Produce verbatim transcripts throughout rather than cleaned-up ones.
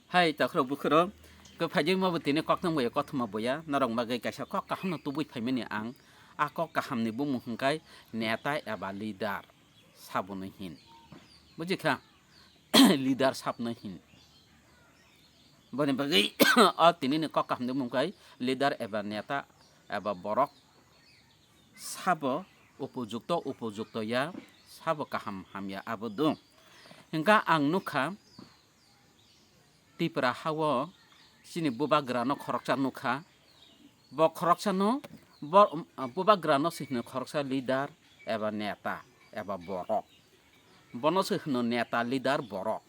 Hai takhro bukhro, kwphaijak ma bo tini koktwma boya, kothoma boya, norok bagwi kaisa kok kahamno tubui phaimani ang. A kok kahamni bumung hwnkhe neta eba leader sabonwi hin. Bujikha? Leader sabnwi hin. Boni bagwi o tinini kok kahamni bumung khe leader eba neta eba borok sabo upojukto, upojukto ya, sabo kaham hamya abo do. Hwnkha ang nukha, Tripura hao chini bubagrano khoroksa nukha. Bo khoroksano, bo, bubagrano se hino khoroksa leader eba neta eba borok. Bono se hino neta leader borok.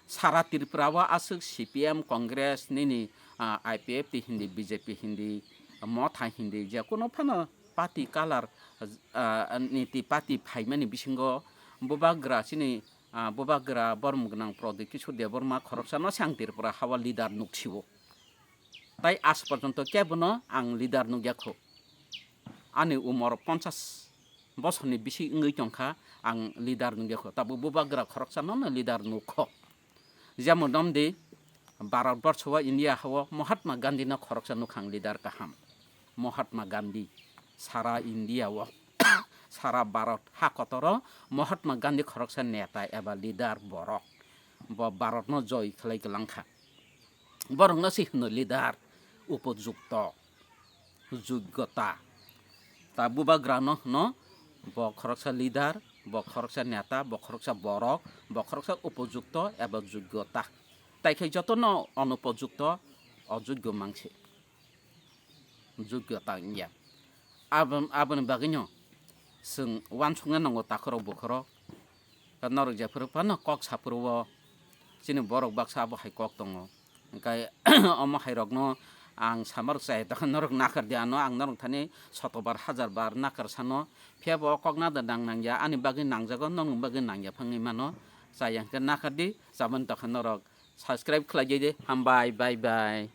Sara Tripura o aswk C P M, Congress, nini, ah, I P F T hindi, B J P hindi, Motha hindi, je kono phano party color, ah, niti party phaimani bisingo bubagra chini, ah, bubagra bormung gwnang Pradyot Kishore Debbarma khoroksano se ang Tripura hao leader nuksio. Tai aaj porjonto kebono ang leader nukya kho. Ani umor ponchash bosorni bisi wngwi tongkha, ang leader nukya kho. Tabuk bubagra khoroksano no leader nukho. Jemon nomdi, Bharat borsho o, India hao Mahatma Gandhi no khoroksa nukha ang leader kaham. Mahatma Gandhi sara India o, sara Bharat ha kotoro Mahatma Gandhi khoroksa neta eba leader borok. Bo Bharat no joy khlai kwlangkha. Borokno se hino leader, upojukto, jogyota. Ta bubagrano hino bo khoroksa leader, bo khoroksa neta, bo khoroksa borok, bo khoroksa upojukto eba jogyota. Tai khe jotono onupojukto, ojogyo mangse. Jogyota wngya. Abo, aboni bagwino chwng uansukna nango takhorok bukhorok. Norok jephuru phano kok saphuru o chini borok baksa abo hai kok tongo. Hwnkhe omo hai rokno ang samarok chaya tongkha, norok nakar di ano, ang norok thani sotobar hajar bar nakar sano. Phiya bo o kok nada nang nangya, ani bagwi nangjago, norokni bagwi nangya phangwi mano. Chaya hwnkhe nakar di, chabani tokha norok subscribe khlai di, hambai, bye bye.